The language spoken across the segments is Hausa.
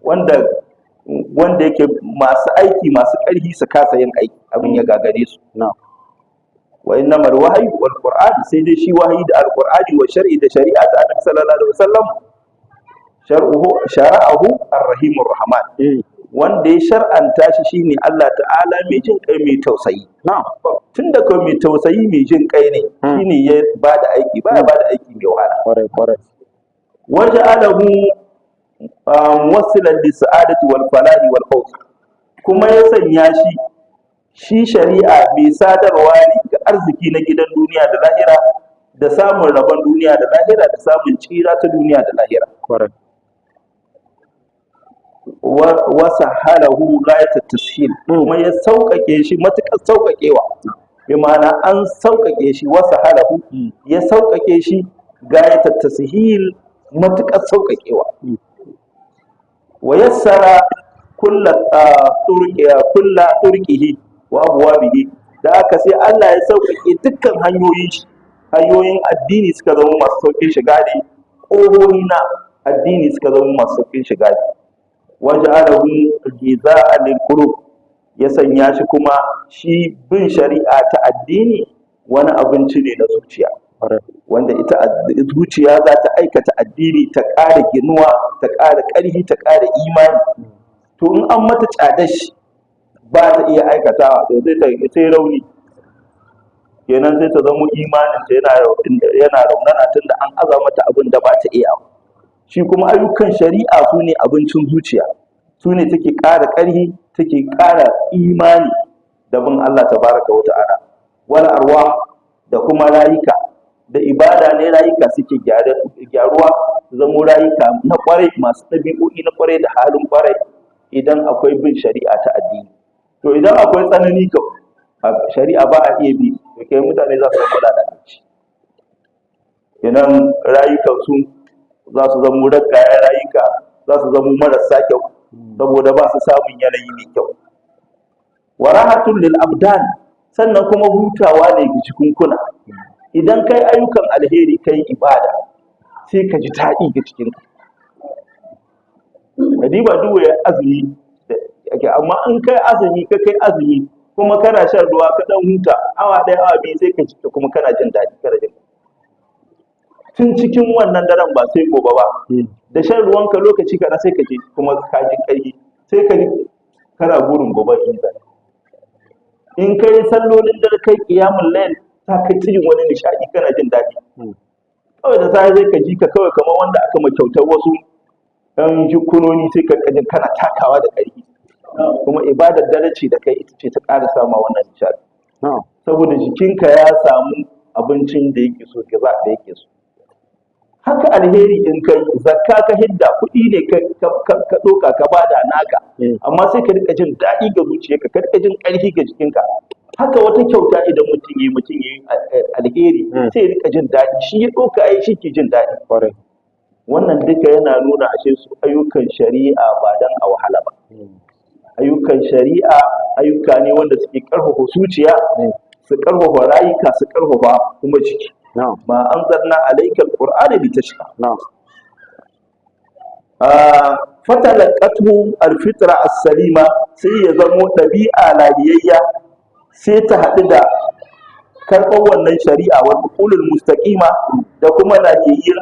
Wanda yake masu aiki masu ƙarfi su kasa yin aiki, abin ya gagare su. Wa innamal wahyi wal Qur'an, sai dai shi wahayi da Alqur'ani, wa shar'i, da shari'a ta Annabi sallallahu alaihi wasallam, shar'uhu shara'ahu ar-rahimur rahman. Wanda ya shar'anta shi shine Allah Ta'ala, mai jin kai, mai tausayi. Tunda ko mai tausayi, mai jin kai ne, shine ya bada aiki, baya bada aiki mai wahala. Kwarai kwarai. Waja'alahu muwassilan lis-sa'adati wal falahi wal fawz, kuma ya sanya shi, shi shari'a, mai sadarwa ne ga arziki na gidan duniya da lahira, da samun rabon duniya da lahira, da samun tsira ta duniya da lahira. Wa sahhalahu ghayat at-tashil, kuma ya sauƙaƙe shi matuƙar sauƙaƙewa, bi ma'ana an sauƙaƙe shi. Wa sahhalahu, ya sauƙaƙe shi ghayat at-tashil, matuƙar sauƙaƙewa. Wa yassara kulla turqi, kulla turqihi wa abwabihi, da aka sai Allah ya sauƙaƙe dukkan hanyoyin shi. Hanyoyin addini suka zama masu sauƙin shiga ne, ƙohohi na addini suka zama masu sauƙin shiga ne. Waja'alahu ghidha'an lil qulub, ya sanya shi kuma shi bin shari'a ta addini wani abinci ne na zuciya, wanda ita zuciya za ta aikata addini ta ƙara ginuwa, ta ƙara ƙarfi, ta ƙara imani. To in an mata tsadar shi ba ta iya aikatawa, to sai ta sai rauni kenan, sai ta zamo imanin ta yana raunana, tunda an aza mata abin da ba ta iya. Shi kuma ayyukan shari'a su ne abincin zuciya, su ne take ƙara ƙarfi, take ƙara imani da bin Allah tabaraka wa ta'ala. Wal arwah, da kuma rayuka, da ibada ne rayuka suke gyaruwa, su zamo rayuka na ƙwarai, masu ɗabi'o'i na ƙwarai da halin ƙwarai, idan akwai bin shari'a ta addini. To idan akwai tsanani kam shari'a ba a iya bi, to kai mutane za su zama lalatacci. Idan rayukan su za su zamo raggayen rayuka, za su zamo marasa kyau, saboda ba su samun yanayi mai kyau. Wa rahatun lil abdan, sannan kuma hutawa ne ga jikunkuna. Idan kai ayyukan alheri, kai ibada, sai ka ji daɗi ga cikinka. Ka diba duk wayar azumi da ake, amma in kai azumi, ka kai azumi kuma kana shan ruwa, ka dan huta awa 1, awa 2, sai ka ji kuma kana jin daɗi, kana jin tun cikin wannan daren, ba sai gobe ba. Da shan ruwanka lokaci kaɗan, sai ka ji kuma ka ji ƙarfi, sai ka ji kana burin gobe in zai. In kai sallolin dare, kai qiyamul layl, ta kai cikin wani nishaɗi, kana jin daɗi. Kawai da safe sai ka ji ka kawai kamar wanda aka ma kyautar wasu ɗan jikunoni, sai ka jin kana takawa da ƙarfi. Kuma ibadar dare ce da kai, ita ce ta ƙara sama wannan nishaɗi, saboda jikinka ya samu abincin da yake so, gaza da yake so. Haka alheri, in kai zakka, ka hidda kuɗi ne, ka ɗauka ka bada naka, amma sai ka rika jin daɗi ga zuciyarka, ka rika jin ƙarfi ga jikinka. Haka wata kyauta, idan mutum yi alheri, sai ya rika jin daɗi, shi ya ɗauka ai shi ke jin daɗi. Wannan duka yana nuna ashe su ayyukan shari'a ba dan a wahala ba. Ayyukan shari'a ayyuka ne wanda suke ƙarfafa zuciya, su ƙarfafa rayuka, su ƙarfafa kuma jiki. Ma anzalna alaykal qur'ana litashqa. Fatalaqathu alfitra as-salima, sai ya zamo ɗabi'a lafiyayya sai ta haɗu da karɓar wannan shari'a, wal uqulul mustaqima, da kuma lafiyayyen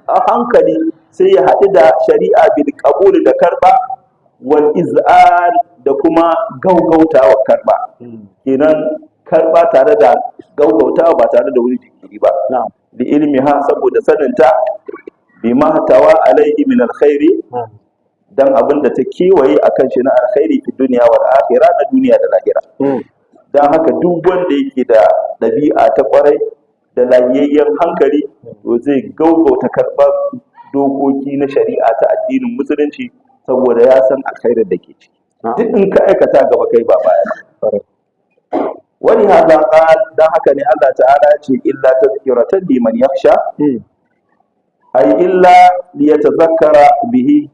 hankali, sai ya haɗu da shari'a, bil qabul, da karɓa, wal iz'an, da kuma gaugautawa karɓa. Kenan karɓa tare da gaugautawa, ba tare da wani jinkiri ba. Bi ilmiha, saboda saninta, bima ihtawa alaihi min alkhairi, dan abin da ta kewaye akan shi na alkhairi, fi dunya wal akhirah, na duniya da lahira. Dan haka duk wanda yake da ɗabi'a ta kwarai da lafiyayyen hankali, to zai gaugauta karɓar dokoki na shari'a ta addinin Musulunci, saboda ya san alkhairin da ke ciki. Duk in ka aikata, gaba kai ba baya ba. Wani hada qal, dan haka ne Allah Ta'ala ya ce: illa tadhkiratan liman yakhsha, ay illa liyatazakkara bihi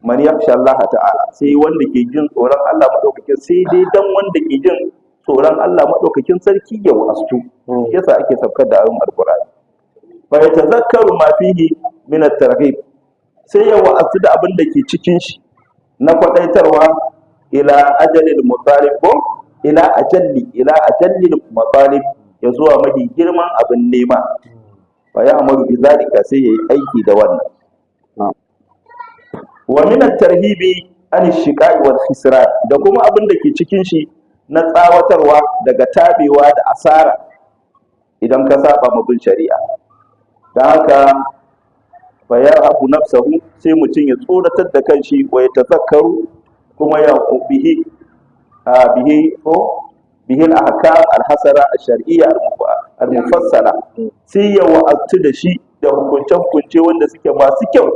man yakhsha Allah Ta'ala, sai wanda ke jin tsoron Allah madaukakin, sai dai dan wanda ke jin tsoron Allah madaukakin sarki ya wa'astu. Yasa ake saukar da ayoyin Alqur'ani. Fa yatazakkaru ma fihi min at-targhib, sai ya wa'astu da abin da ke cikin shi. Na kwadaitarwa ila ajalil mutalib, ko ila ajalli, ila ajallil matalib, ya zuwa mafi girman abin nema. Fa ya amaru bi zalika, sai yayi aiki da wannan. Wa min at-tarhibi an shiqa'i wal khisran, da kuma abin da ke cikin shi na tsawatarwa daga tabewa da asara idan ka saba ma bin shari'a. Dan haka fa yarhabu nafsahu, sai mutum ya tsoratar da kanshi, wa ya tazakkaru, kuma ya bihi bihi ko bihi al-ahkam al-hasara al-shar'iyya al-mufassala, sai ya wa'aztu da shi da hukunce-hukunce wanda suke masu kyau.